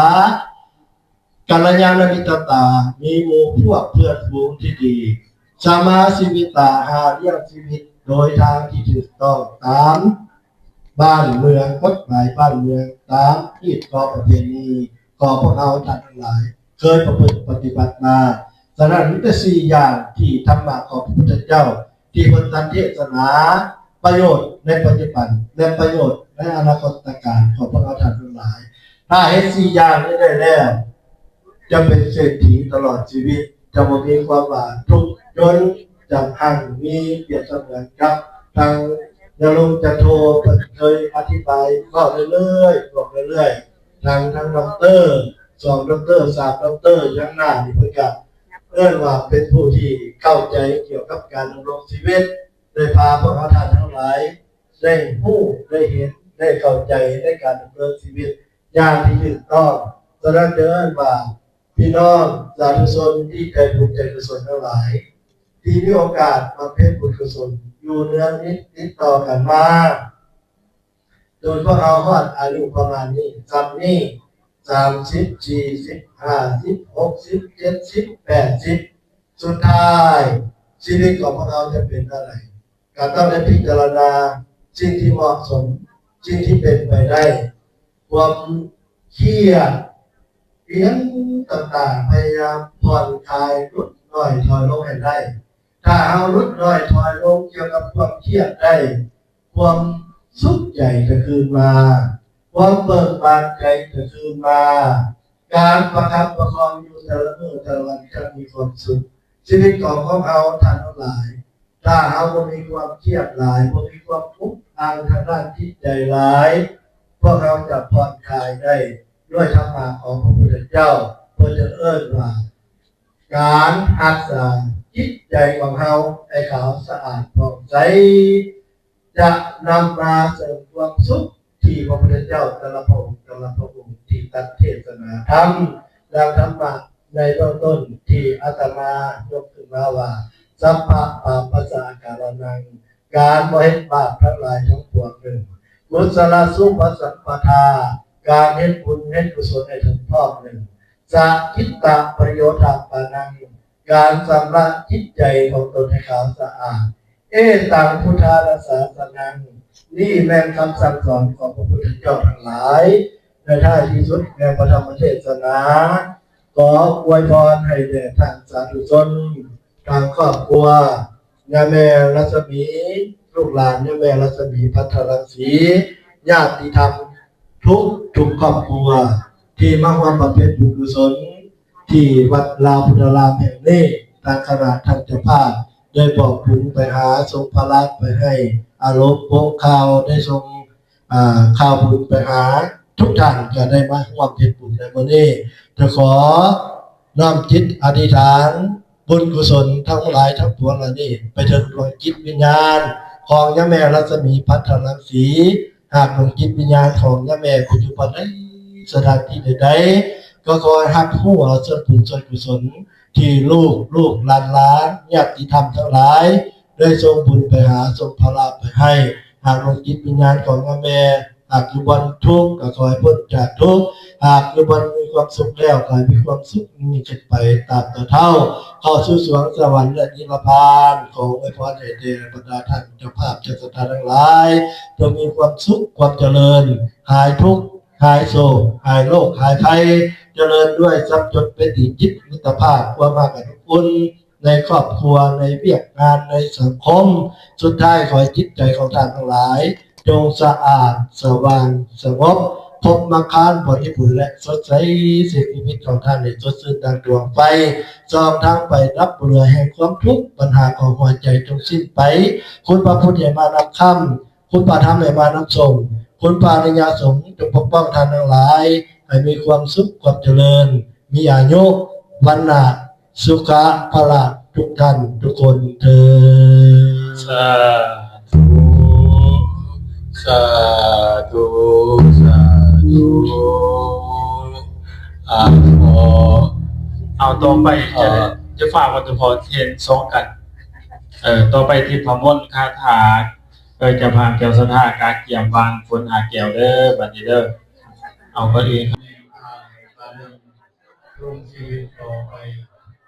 ກັນລະຍານະມິດຕະຕາ ມີໝູ່ພວກເພື່ອນຝູງທີ່ດີ, ສະມາຊີວິຕາ ຫາລ້ຽງຊີວິດໂດຍທາງທີ່ຖືກຕ້ອງຕາມບ້ານເມືອງ, ກົດໝາຍບ້ານເມືອງ, ຕາມຮີດຄອງປະເພນີຂອງພວກເຮົາທ່ານທັງຫຼາຍເຄີຍປະພຶດປະຕິບັດມາ. ສະນັ້ນ ມີແຕ່ສີ່ຢ່າງທີ່ທຳມະຂອງພະພຸດທະເຈົ້າ ທີ່ເພິ່ນຕັດເທດສະໜາ ປະໂຫຍດໃນປັດຈຸບັນ ແລະ ປະໂຫຍດໃນອະນາຄົດຕະການຂອງພວກເຮົາທ່ານທັງຫຼາຍ. ຖ້າເຮັດສີ່ຢ່າງນີ້ໄດ້ແລ້ວ ຈະເປັນເສດຖີຕະຫຼອດຊີວິດ, ຈະບໍ່ມີຄວາມຫວານທຸກຈົນຈະຮັ່ງມີ ປຽບສະເໝືອນກັບທາງຍາລຸງຈັນໂທເພິ່ນເຄີຍອະທິບາຍເວົ້າເລື້ອຍໆ ບອກເລື້ອຍໆ ທັງ ທັງດັອກເຕີ ສອງດັອກເຕີ ສາມດັອກເຕີ ຢູ່ຂ້າງໜ້ານີ້ ເພິ່ນກະເອີ້ນວ່າເປັນຜູ້ທີ່ເຂົ້າໃຈກ່ຽວກັບການດຳລົງຊີວິດ ໄດ້ພາພວກເຮົາທ່ານທັງຫຼາຍໄດ້ຮູ້ ໄດ້ເຫັນ ໄດ້ເຂົ້າໃຈໃນການດຳເນີນຊີວິດຢ່າງທີ່ຖືກຕ້ອງ. ສະນັ້ນ ເອີ້ນວ່າພີ່ນ້ອງສາທຸຊົນທີ່ໃຈບຸນໃຈກຸສົນທັງຫຼາຍ ທີ່ມີໂອກາດບຳເພັນບຸນກຸສົນຢູ່ເນືອງນິດຕິດຕໍ່ກັນມາ ຈົນພວກເຮົາຮອດອາຍຸປະມານນີ້ ສ່ຳນີ້ ສາມສິບ ສີ່ສິບ ຫ້າສິບ ຫົກສິບ ເຈັດສິບ ແປດສິບ ສຸດທ້າຍຊີວິດຂອງພວກເຮົາຈະເປັນແນວໃດ ກໍຕ້ອງໄດ້ພິຈາລະນາສິ່ງທີ່ເໝາະສົມ, ສິ່ງທີ່ເປັນໄປໄດ້, ຄວາມຄຽດ ອີ່ຫຍັງຕ່າງໆ ພະຍາຍາມຜ່ອນຄາຍ ຫຼຸດໜ້ອຍຖອຍລົງໃຫ້ໄດ້. ຖ້າເຮົາຫຼຸດໜ້ອຍຖອຍລົງກ່ຽວກັບຄວາມຄຽດໄດ້, ຄວາມສຸກໃຈຈະຄືນມາ, ຄວາມເບີກບານໃຈຈະຄືນມາ, ການປະຄັບປະຄອງຢູ່ແຕ່ລະມື້ແຕ່ລະວັນຈະມີຄວາມສຸກ. ຊີວິດຂອງພວກເຮົາທ່ານທັງຫຼາຍ ຖ້າເຮົາບໍ່ມີຄວາມຄຽດຫຼາຍ, ບໍ່ມີຄວາມອຸກອັ່ງທາງດ້ານຈິດໃຈຫຼາຍ, ພວກເຮົາຈະຜ່ອນຄາຍໄດ້ດ້ວຍທຳມະຂອງພະພຸດທະເຈົ້າ. ເພິ່ນຈຶ່ງເອີ້ນວ່າ ການຮັກສາຈິດໃຈຂອງເຮົາໃຫ້ຂາວສະອາດຜ່ອງໃສ ຈະນຳມາເສີມຄວາມສຸກທີ່ພະພຸດທະເຈົ້າແຕ່ລະພະອົງ ແຕ່ລະພະອົງທີ່ຕັດເທດສະໜາທຳ ດັ່ງທຳມະໃນເບື້ອງຕົ້ນທີ່ອາດຕະມາຍົກຂຶ້ນມາວ່າ ສັບພະປາປະສາອາກາລະນັງ ການບໍ່ເຮັດບາບທັງຫຼາຍທັງປວງໜຶ່ງ ກຸສະລະສຸພະສຳປະທາ ການເຮັດບຸນເຮັດກຸສົນໃຫ້ເຖິງພ້ອມໜຶ່ງ ສະຈິດຕະປະໂຍທະປານັງ ການຊຳລະຈິດໃຈຂອງຕົນໃຫ້ຂາວສະອາດ ເອຕັງພຸດທານະສາສະນັງ ນີ້ແມ່ນຄຳສັ່ງສອນຂອງພະພຸດທະເຈົ້າທັງຫຼາຍ. ໃນທ້າຍທີ່ສຸດແຫ່ງພະທຳມະເທດສະໜາ ຂໍອວຍພອນໃຫ້ແດ່ທ່ານສາທຸຊົນ ທາງຄອບຄົວ ຍ່າແມ່ລັດສະໝີ ລູກຫຼານຍ່າແມ່ລັດສະໝີ ພັດທະລັງສີ ຍາດຕິທຳທຸກໆຄອບຄົວ ທີ່ມາຮ່ວມບຳເພັນບຸນກຸສົນ ທີ່ວັດລາວພຸດທະລາມແຫ່ງນີ້ ທາງຄະນະທ່ານເຈົ້າພາບໄດ້ບອກບຸນໄປຫາ ສົ່ງພະລັງໄປໃຫ້ອາລົມໂປະຂ່າວ ໄດ້ສົ່ງ ອ່າ ຂ່າວບຸນໄປຫາທຸກທ່ານ ກໍໄດ້ມາຮ່ວມເຮັດບຸນໃນມື້ນີ້. ຈະຂໍນ້ອມຈິດອະທິຖານບຸນກຸສົນທັງຫຼາຍທັງປວງເຫຼົ່ານີ້ ໄປເຖິງດວງຈິດວິນຍານຂອງຍາແມ່ລັດສະໝີ ພັດທະລັງສີ. ຫາກດວງຈິດວິນຍານຂອງຍາແມ່ໄປຢູ່ບ່ອນໃດ ສະຖານທີ່ໃດໆ ກໍຂໍໃຫ້ຮັບຮູ້ເອົາສ່ວນບຸນສ່ວນກຸສົນ ທີ່ລູກໆ ຫຼານໆ ຍາດຕິທຳທັງຫຼາຍ ໄດ້ສົ່ງບຸນໄປຫາ ສົ່ງພະລັງໄປໃຫ້. ຫາກດວງຈິດວິນຍານຂອງຍາແມ່ ຫາກຢູ່ບ່ອນທຸກ ກໍຂໍໃຫ້ພົ້ນຈາກທຸກ, ຫາກຢູ່ບ່ອນມີ ຄວາມສຸກແລ້ວ ໃຫ້ມີຄວາມສຸກຍິ່ງຂຶ້ນໄປຕາບເຕີບເທົ່າ ເຂົ້າສູ່ສວງສະຫວັນ ແລະ ນິລະພານ. ຂໍອວຍພອນໃຫ້ແດ່ບັນດາທ່ານເຈົ້າພາບເຈົ້າສັດທາທັງຫຼາຍ ຈົ່ງມີຄວາມສຸກຄວາມຈະເລີນ ຫາຍທຸກ ຫາຍໂສກ ຫາຍໂລກ ຫາຍໄພ ຈະເລີນດ້ວຍຊັບຍົດເປັນດີຈິດມິດຕະພາບ ຄວາມຮັກອັນອົບອຸ່ນໃນຄອບຄົວ ໃນວຽກງານ ໃນສັງຄົມ. ສຸດທ້າຍ ຂໍໃຫ້ຈິດໃຈຂອງທ່ານທັງຫຼາຍ ຈົ່ງສະອາດ ສະຫວ່າງ ສະຫງົບ ພົບມັງຄານບໍລິບູນ ແລະ ສົດໃສ. ຊີວິດຂອງທ່ານໃຫ້ສົດຊື່ນດັ່ງດວງໄຟ ສ່ອງທາງໄປດັບເບື່ອແຫ່ງຄວາມທຸກ ບັນຫາຂອງຫົວໃຈຈົ່ງສິ້ນໄປ. ຄຸນພະພຸດໃຫ້ມານຳຄຳ ຄຸນພະທຳໃຫ້ມານຳສົ່ງ ຄຸນພະອະລິຍະສົງຈົ່ງປົກປ້ອງທ່ານທັງຫຼາຍ ໃຫ້ມີຄວາມສຸກຄວາມຈະເລີນ ມີອາຍຸ ວັນນະ ສຸຂະ ພະລະ ທຸກທ່ານທຸກຄົນເທີ້ນ. ສາທຸ ສາທຸ ສາທຸ. ອາ ຂໍ ເອົາ ຕໍ່ໄປ ເອີ ຈະ ຈະຝາກວັດຖຸພໍເທນສອງກັນ. ເອີ ຕໍ່ໄປທິບພະມົນຄາຖາ ເອີ ເຈົ້າພາບເຈົ້າສັດທາກະກຽມວາງຝົນຫາແກ້ວເດີ ບັດນີ້ເດີ. ເອົາ ກ່ອນອື່ນ ລົງຊີວິດຕໍ່ໄປ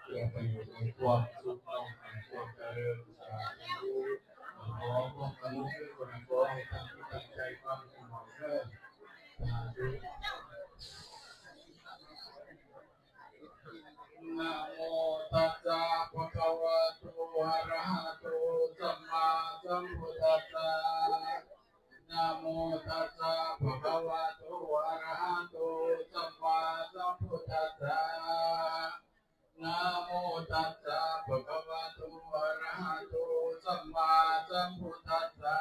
ເພື່ອໄປຢູ່ໃນຄວາມສຸກ ໃນຄວາມຈະເລີນ. ສາທຸ. ຂໍຄວາມອະນຸໂມທະນາ ຂໍໃຫ້ຕັ້ງຈິດຕັ້ງໃຈຟັງເດີ. ສາທຸ. ນະໂມຕັດສະ ພະຄະວະໂຕ ອະລະຫະໂຕ ສຳມາສຳພຸດທັດສະ. ນະໂມຕັດສະ ພະຄະວະໂຕ ອະລະຫະໂຕ ສຳມາສຳພຸດທັດສະ. ນະໂມຕັດສະ ພະຄະວະໂຕ ອະລະຫະໂຕ ສຳມາສຳພຸດທັດສະ.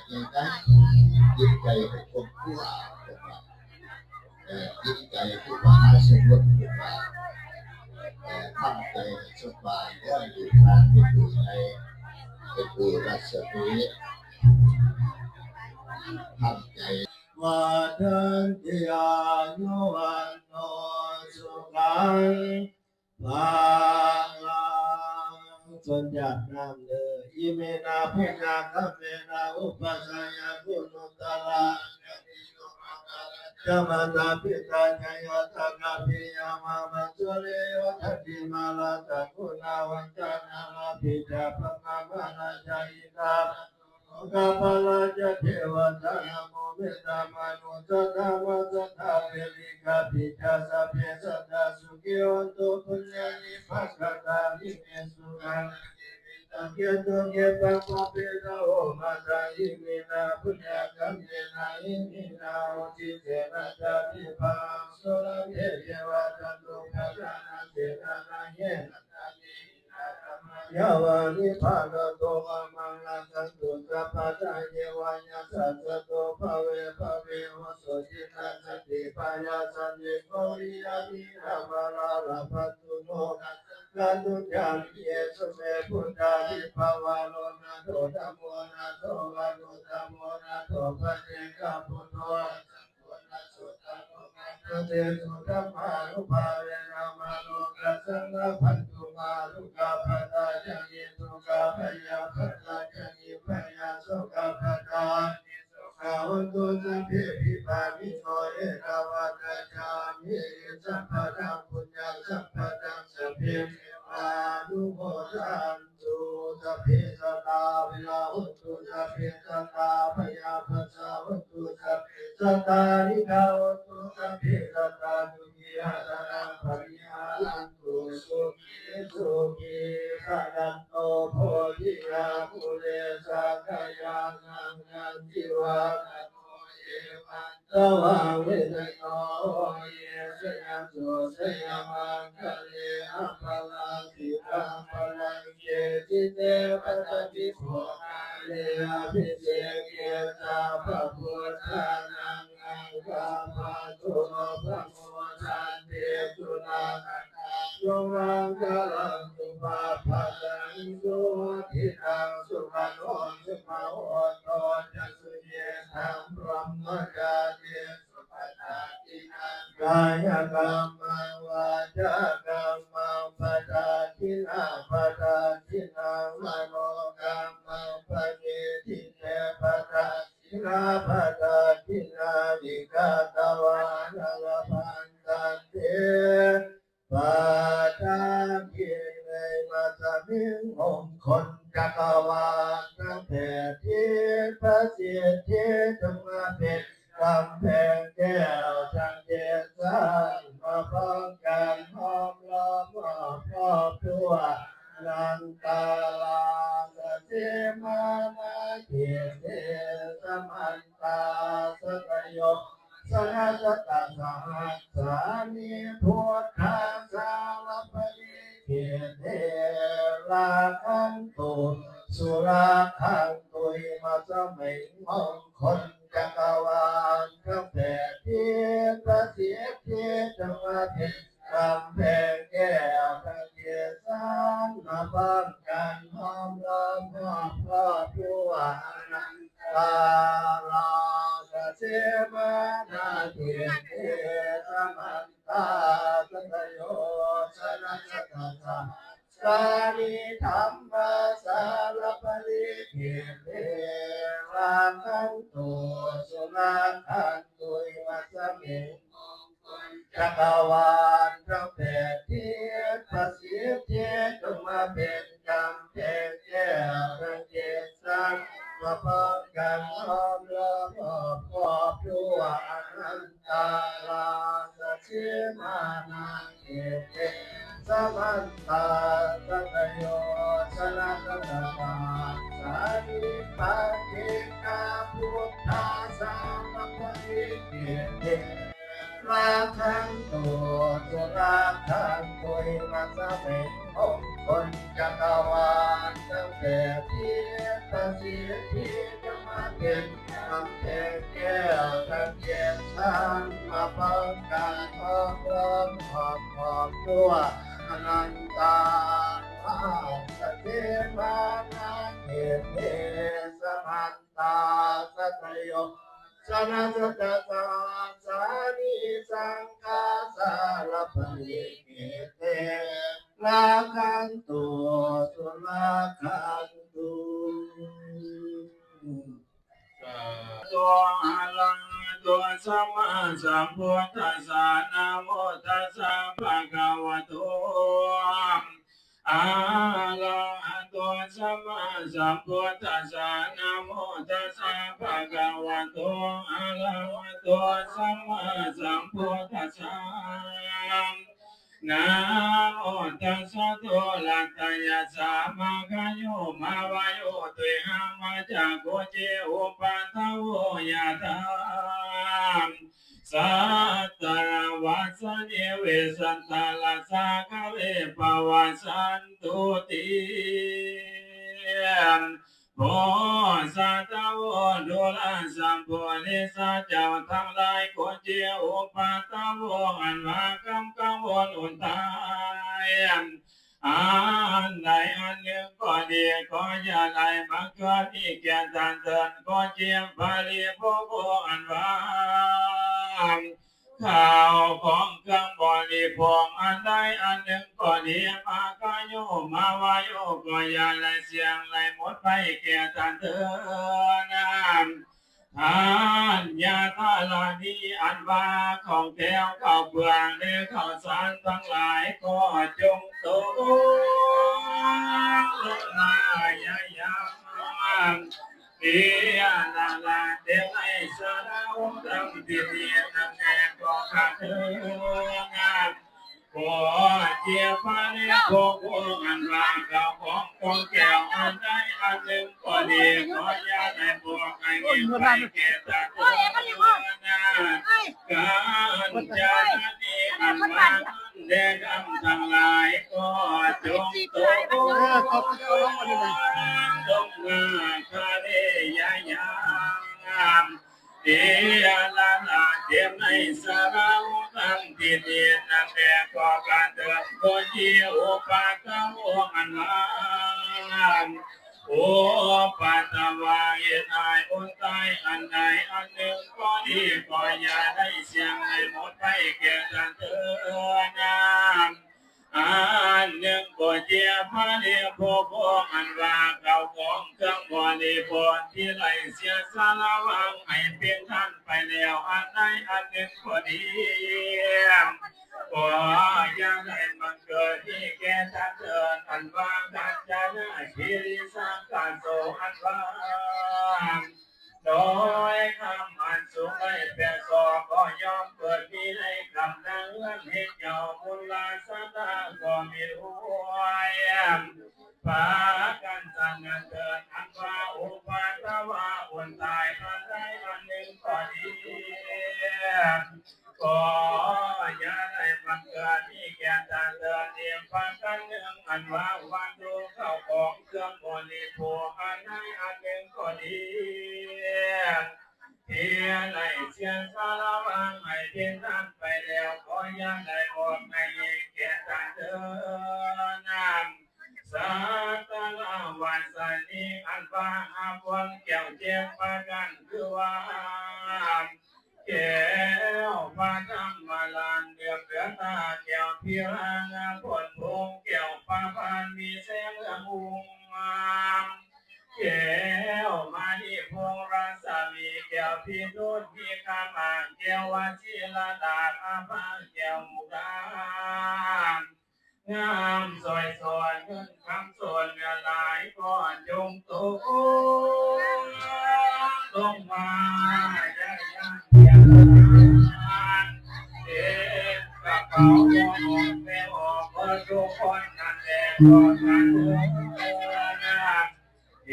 ໃນການຈິດໃຈຂອງຄອບຄົວ ເອີ ຈິດໃຈຄືມະຫາສົມມຸດ ຄືວ່າ ເອີ ທຳໃຈໃຫ້ສະບາຍເດີ ລູກຫຼານເປັນຜູ້ໃຫຍ່ ເປັນຜູ້ລັດສະໝີ ທຳໃຈ. ວັດທັນຕິ ອາຍຸ ວັນໂນ ສຸຂັງ ພະລັງ. ສົນຍາດນ້ຳເດີ. ອິເມນະ ປຸນຍະກຳເມນະ ອຸປະຊາຍະ ກຸນຸດຕະລາ ຈະມາຕາປິຕາ ຈະຍາຕາກະປິຍາມາ ມັນສຸລິໂຍ ທັນຕິມາລາ ຈັກຂຸນາວັນຕາ ນາລາພິຈາ ພະມາມາລາ ຈະອິນດາ ໂລກາປາລາ ຈະເທວະຕາ ນະໂມເມຕຕາ ມະນຸດສະທາ ມະສະທາ ເວລິກາ ປິດຈາ ສັບເພ ສັດຕາ ສຸຂີ ໂຫນຕຸ ປຸນຍານິ ປັກກະຕານິ ເມ ສຸຂັງ ອາຍຸ ວັນໂນ ສຸຂັງ ພະລັງ. ເກຕຸ ເກຕັງ ພະປິດທະ ໂອມະທາ ອິເມນະ ປຸນຍະກຳເມນະ ອິມິນາ ອຸທິເສນະ ຈະ ທິພາ ສຸລະເພ ເທວະ ຈະຕຸປະທານະ ເສນະ ນາເກ ຍາວາ ນິບພານະໂຕ ມະມັງ ລັກຂັນຕຸ ສັບພະດາ ເຍວະ ຍະສາ ສະໂຕ ພະເວ ພະເວ ໂຫ ໂສ ທິນາ ສັນຕິ ພະຍາ ສັນຕິ ໂກ ວິຍາ ທີນາ ມາລາ ລະພັນຕຸ ໂນ ກັດສະ ກັນຕຸ ຈາ ເຍ ສຸ ເມ ພຸດທາ ທິ ພາວາ ໂລ ນາໂຖ ທຳໂມ ນາໂຖ ວາ ໂນ ທຳໂມ ນາໂຖ ປະເຈກະ ພຸດໂທ ເຕ ສຸ ທຳມານຸພາເວນະ ມາໂລກັດສັງ ລະພັນຕຸ ມາທຸກຂະພະຕາ ຈະ ນິດທຸກຂະ ພະຍາພະຕາ ຈະ ນິພະຍາ ໂສກະພະຕາ ນິໂສກາ ໂຫນຕຸ ສັບເພ ພິບາກວິໂນ ເອກາວັດຕະ ຈາມິ ສັບພະທັງ ປຸນຍັງ ສັບພະທັງ ສັບເພ ເທວານຸໂມທັນ ຕຸ ສັບເພ ສັດຕາ ອະພະຍາ ໂຫນຕຸ ສັບເພ ສັດຕາ ອະພະຍາປັດສາ ໂຫນຕຸ ສັບເພ ສັດຕາ ນິກາ ໂຫນຕຸ ສັບເພ ສັດຕາ ສຸຂີ ອັດຕະນັງ ປະລິຫາຣັນຕຸ ສຸຂີ ສຸຂີ ສະກັນໂຕ ໂພທິຍາ ມູເລ ສາຄາຍາ ສັງກັນ ທິວາ ຕະໂກ ເອວັນ ຕະວັງ ເວໄຊໂນ ໂຫ ເຍ ຊະຍະໂຕ ຊະຍະມັງຄະເລ ອະປະລາຊິຕັງ ປະລັງ ເກ ຈິເຕ ປະຕະປິໂພຄາເລ ອະພິເສເກ ສັບພະພຸດທານັງ ອັກຂະປະໂຕ ພະໂມທັນຕິ ສຸນັກຂະທາ ໂຍ ມັງຄະລັງ ສຸປັບພະທັງ ສຸວັດທິຕັງ ສຸຂະໂນ ສຸຂະໂຫຕຸ ຈະ ສຸຍິດທັງ ບຣະມະຈາລີ ກາຍະກຳມັງ ວາຈາກຳມັງ ປະຕາກິນາ ປະຕາກິນາ ມະໂນກຳມັງ ປະກິດຕິເຕ ປະຕາກິນາ ປະຕາກິນາ ວິກາຕະວາທາ ລະພັ ປະທານທີ່ໜຶ່ງ ມາສະເໝງມົງຄົນຈັກກະວານທັງແປດທິດ ປະສິດທິຈົ່ງມາເປັນກຳແພງແກ້ວທັງເຈັດຊັ້ນ ມາປ້ອງກັນຫ້ອມລ້ອມຮອບຄອບທົ່ວອະນັນຕາລາຊະເສມານາທິເດຊະມັນ ຕາສັດຕະໂຍຊະນະສັດຕະສະຫັດສານິ ພຸດທາສາລະປະລິກິດເຕ ລາຄັນຕຸ ສຸລາຄັນຕຸ ອິມາສະເໝງມົງຄົນຈັກກະວານທັງແປດທິດ ປະສິດທິຈົ່ງມາເປັນ ກຳແພງແກ້ວທັງເຈັດຊັ້ນ ມາປ້ອງກັນຫ້ອມລ້ອມຮອບຄອບທົ່ວອະນັນຕາລາຊະເສມານາທິເດຊະມັນຕາສັດຕະໂຍຊະນະສັດຕະສະຫັດສານິ ທຳມາສາລະປະລິກິດເຕ ລາຄັນຕຸ ສຸລາຄັນຕຸ ອິມາສະເໝງ ຈັກກະວານທັງແປດທິດ ປະສິດທິຈົ່ງມາເປັນກຳແພງແກ້ວທັງເຈັດຊັ້ນ ມາປ້ອງກັນຫ້ອມລ້ອມຮອບຄອບທົ່ວອະນັນຕາລາຊະເສມານາທິເດຊະມັນຕາສັດຕະໂຍຊະນະສັດຕະສະຫັດສານິ ປະຕິກາພຸດທາສາລະປະລິກິດເຕ ລາຄັນຕຸ ສຸລາຄັນຕຸ ອິມາສະເໝງມົງຄົນຈັກກະວານທັງແປດທິດ ປະສິດທິຈົ່ງມາເປັນກຳແພງແກ້ວທັງເຈັດຊັ້ນ ມາປ້ອງກັນຫ້ອມລ້ອມຮອບຄອບທົ່ວອະນັນຕາລາຊະເສມານາທິເດຊະມັນ ຕາສັດຕະໂຍຊະນະສັດຕະສະຫັດສານິ ສັງຄາສາລະປະລິກິດເຕ ລາຄັນຕຸ ສຸລາຄັນຕຸ ສາທຸ ອະລະຫະໂຕ ສຳມາສຳພຸດທັດສະ ນະໂມຕັດສະ ພະຄະວະໂຕ ອະລະຫະໂຕ ສຳມາສຳພຸດທັດສະ ນະໂມຕັດສະ ພະຄະວະໂຕ ອະລະຫະໂຕ ສຳມາສຳພຸດທັດສະ ນະໂມຕັດສະ ທຸລັດຕະຍະສະ ມະຄະໂຍ ມະວະໂຍ ຕຸຍຫະ ມະຈາ ໂຄ ເຈ ອຸປະທະໂວ ຍະຖາ ສັດຕະລະວັດສະເນ ເວສັນຕະລະສາຄະເລ ປະວະສັນຕຸຕິ ໂພ ສັດຕະໂວ ທຸລາສັມໂພລິສາ ເຈົ້າທັງຫຼາຍ ໂຄ ເຈ ອຸປະທະໂວ ອັນວ່າຄຳກັງວົນອຸນຕາຍ ອັນໃດອັນໜຶ່ງກໍດີ ກໍຢ່າໄດ້ບັງເກີດມີແກ່ທ່ານເທີ້ນ ກໍເຈັບບໍລິໂພກ ອັນວ່າ ເຂົ້າຂອງເຄື່ອງບໍລິໂພກ ອັນໃດອັນໜຶ່ງກໍດີ ມາຄະໂຍ ມາວາໂຍ ກໍຢ່າໄດ້ສ່ຽງໄດ້ໝົດໄປແກ່ທ່ານເທີ້ນ ທານຍາທາລານີ ອັນວ່າຂອງແກ້ວເຂົ້າເປືອງ ແລະ ເຂົ້າສານທັງຫຼາຍ ກໍຈົ່ງຕົກລົງມາຢ່າຢ່າງ ເອລາລາເຕໄລສາລາວົງທັງທີ່ນີ້ ນັ້ນແລະກໍຂ້າເທີນ ຂໍເຈບພະເລໂພກ ອັນວ່າເຂົ້າຂອງຂອງແກ້ວ ອັນໃດອັນໜຶ່ງກໍດີ ຂໍຢ່າໄດ້ບອກໃຫ້ມີໄປແກ່ຕາຕົວນາ ການຈາລະນີ ອັນວ່າເງິນແລະຄຳທັງຫຼາຍ ກໍຈົ່ງຕົກລົງມາຄະເລຍາຍາງ ເອລາລາເຕໄລສາລາວົງທັງທີ່ນີ້ ນັ້ນແລະກໍການເດີນໂຄຈີອຸປາທະວົງ ອັນວ່າອຸປາທະວາເຮັດໃຫ້ອົນຕາຍ ອັນໃດອັນໜຶ່ງກໍດີ ກໍຢ່າໄດ້ສ່ຽງໃຫ້ໝົດໄປແກ່ທ່ານເທີນ ອັນໜຶ່ງກໍເຈຍພະເລໂພໂພ ອັນວ່າເຂົ້າຂອງເຄື່ອງບໍລິໂພກທີ່ໄດ້ເສຍສະລະຫວ່າງໃຫ້ເປັນທານໄປແລ້ວ ອັນໃດອັນໜຶ່ງກໍດີ ກໍຢ່າໄດ້ບັງເກີດມີແກ່ທ່ານເທີ້ນ ອັນວ່າກັນຈະນະ ສິລິສັງກະໂສ ອັນວ່າ ໂດຍຄຳອັນສູງໄດ້ແປດສອກ ກໍຍ່ອມເກີດມີໃນກຳນະເຮືອນ ເຮັດເຈົ້າບຸນລາຊະຕາກໍມີລວຍ ປາກັນສະນັ້ນເທີ້ນ ອັນວ່າອຸປັດຕະວະອຸນຕາຍອັນໃດອັນໜຶ່ງກໍດີ ກໍຢ່າໄດ້ບັງເກີດມີແກ່ທ່ານເທີ້ນອີກປະການໜຶ່ງ ອັນວ່າວັດຖຸເຂົ້າຂອງເຄື່ອງບໍລິໂພກອັນໃດອັນໜຶ່ງກໍດີ ທີ່ໄດ້ເສຍສະລະວາງໃຫ້ເປັນທານໄປແລ້ວ ກໍຢ່າໄດ້ອອກໃຫ້ແກ່ທ່ານເທີ້ນ ສັກກາລະວະສະນີ ອັນວ່າຫາກວນແກ້ວເຈັດປະການ ຄືວ່າ ແກ້ວພະທຳມະລານ ເດືອບເດືອນຕາ ແກ້ວພິລານາພົນພົງ ແກ້ວພະບານມີແສງເຮືອງຮຸ່ງງາມ ແກ້ວມະນີພົງລາຊະມີ ແກ້ວພິລຸດມີຄາມາ ແກ້ວວະຊິລະດາອາພາ ແກ້ວມຸກດາ ງາມສອຍສອນເງິນຄຳໂສນເນື້ອຫຼາຍກໍຈົ່ງຕົກລົງມາຢ່າຢ່າງຢ່າງເກັບກະເປົາບໍ່ອອກແມ່ອອກເບິດທຸກຄົນນັ້ນແຫຼະກໍກະເລີຍ ເທ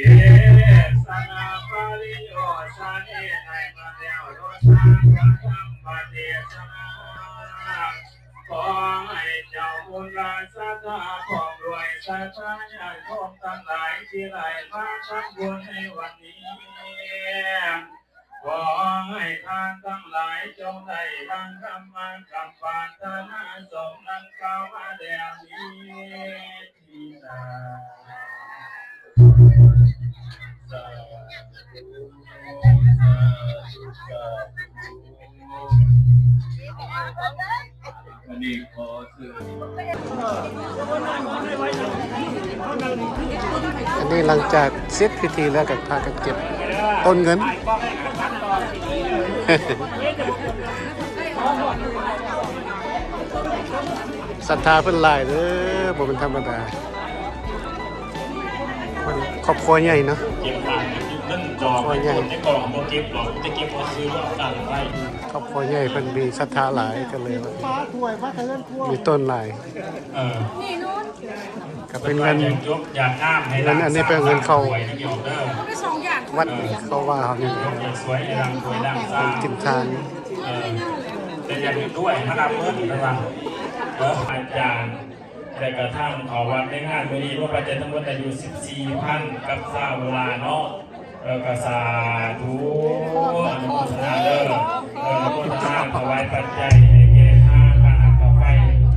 ສະນາປະລິໂຍຊະເນໃນມາແລ້ວໂດຍທາງພະທຳປະເທດສະນາ ຂໍໃຫ້ເຈົ້າບຸນລາຊະຕາພ້ອມດ້ວຍສັດທາຍາດໂຍມທັງຫຼາຍທີ່ໄດ້ມາທຳບຸນໃນວັນນີ້ ຂໍໃຫ້ທ່ານທັງຫຼາຍຈົ່ງໄດ້ດັ່ງຄຳໝາຍຄຳປາດຖະໜາສົມດັ່ງກ່າວມາແລ້ວນີ້. ອັນນີ້ຂໍເຊີນ ອັນນີ້ຫຼັງຈາກເສັດພິທີແລ້ວກໍພາກັນເກັບຕົ້ນເງິນ. ສັດທາເພິ່ນຫຼາຍເດີ ບໍ່ແມ່ນທຳມະດາ. ເພິ່ນຄອບຄົວໃຫຍ່ເນາະ ເກັບບາດເງິນຈອງໃນກອງບໍ່ເກັບດອກ ຈະເກັບເອົາຊື່ລວມກັນໄວ້. ຄອບຄົວໃຫຍ່ເພິ່ນມີສັດທາຫຼາຍ ກໍເລີຍວ່າ ມີຕົ້ນຫຼາຍ. ເອີ ກໍເປັນເງິນ ຢາກງາມໃຫ້ ເງິນອັນນີ້ເປັນເງິນເຂົ້າວັດເຂົ້າວ່າເຮົານີ້ ເປັນກິນທານ. ເອີ ແຕ່ຢາກເຫັນດ້ວຍມາຮັບເງິນເພິ່ນວ່າ ເອີ ອາຈານ ແລະກະທາງເຂົ້າວັດໃນງານມື້ນີ້ ລວມປັດໄຈທັງໝົດອາຍຸສິບສີ່ພັນກັບຊາວໂດລາເນາະ. ເອີ ກະສາທຸ ອະນຸໂມທະນາເດີ ເອີ ອະນຸໂມທະນາຖວາຍປັດໄຈໃຫ້ແກ່ທາງຄະນະກາໄຟ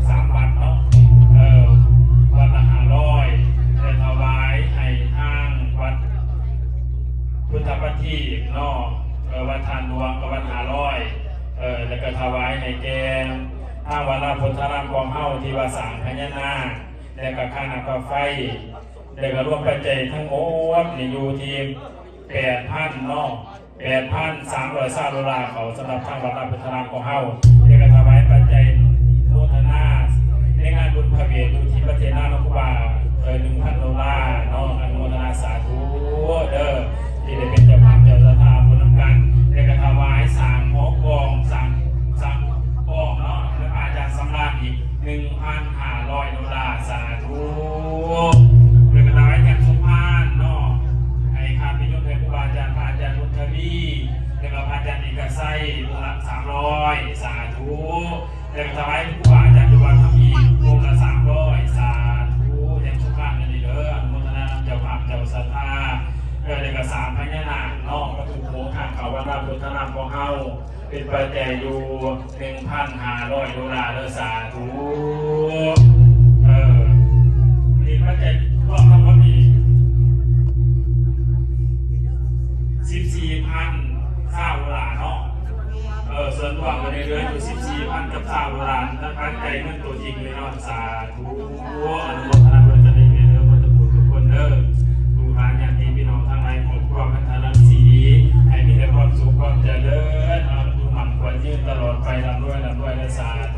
ສາມວັດເນາະ ເອີ ວັດລະຫ້າຮ້ອຍ ແລະຖະວາຍໃຫ້ທາງວັດພຸດທະປະທີບເນາະ ເອີ ວັດທາດຫຼວງກັບວັດຫ້າຮ້ອຍ ເອີ ແລະກະຖະວາຍໃຫ້ແກ່ທາງວັດລາໂພທາລາມຂອງເຮົາທີ່ວ່າສ້າງພະຍານາກ ແລະກະຄະນະກາໄຟ ແລະກະລວມປັດໄຈທັງໝົດນີ້ຢູ່ທີ່ແປດພັນເນາະ ແປດພັນສາມຮ້ອຍຊາວໂດລາ ເຂົ້າສຳລັບທາງວັດລາໂພທາລາມຂອງເຮົາ ແລະກະຖວາຍປັດໄຈໂມທະນາໃນງານບຸນພະເວດຢູ່ທີ່ປະເທດລາວເນາະ ຄູບາ ເອີ ໜຶ່ງພັນໂດລາເນາະ ອະນຸໂມທະນາສາທຸເດີ ທີ່ໄດ້ເປັນເຈົ້າພາບເຈົ້າສັດທາບຸນນຳກັນ ແລະກະຖວາຍສ້າງຫໍກອງ ສ້າງ ສ້າງກອງເນາະ ແລະພະອາຈານສຳລານອີກ ໜຶ່ງພັນຫ້າຮ້ອຍໂດລາ ສາທຸ ແລະກະຖວາຍແຖມສົມພານເນາະ ໃຫ້ຂ້າພະຍົມ ໃຫ້ຄູບາອາຈານ ພະອາຈານບຸນທະວີ ແລະກະພະອາຈານເອກະໄຊ ອົງລະສາມຮ້ອຍ ສາທຸ ແລະກະຖວາຍຄູບາອາຈານຢູ່ວັດທຳອີກ ອົງລະສາມຮ້ອຍ ສາທຸ ແຖມສົມພານນັ້ນນີ້ເດີ ອະນຸໂມທະນານຳເຈົ້າພາບເຈົ້າສັດທາ ເອີ ແລະກະສາມພະຍານາກເນາະ ປະຕູໂຂງທາງເຂົ້າວັດລາໂພທາລາມຂອງເຮົາ ເປັນປັດໄຈຢູ່ໜຶ່ງພັນຫ້າຮ້ອຍໂດລາເດີ ສາທຸ ເອີ ນີ້ປັດໄຈລວມທັງໝົດນີ້ສິບສີ່ພັນຊາວໂດລາເນາະ ເອີ ສ່ວນລວມກໍໄດ້ເຫຼືອຢູ່ສິບສີ່ພັນກັບຊາວໂດລາ ແລະປັດໄຈເງິນໂຕຈິງເລີຍເນາະ ສາທຸ ອະນຸໂມທະນາບຸນກັນເດີ ເດີ ໝົດທຸກຜູ້ທຸກຄົນເດີ ລູກຫຼານຍາດຕິພີ່ນ້ອງທັງຫຼາຍ ຄອບຄົວພັນທະລັດສີ ໃຫ້ມີແຕ່ຄວາມສຸກຄວາມຈະເລີນ ອາຍຸໝັ້ນຂວັນຍືນຕະຫຼອດໄປ ລ່ຳລວຍ ລ່ຳລວຍເດີ ສາທ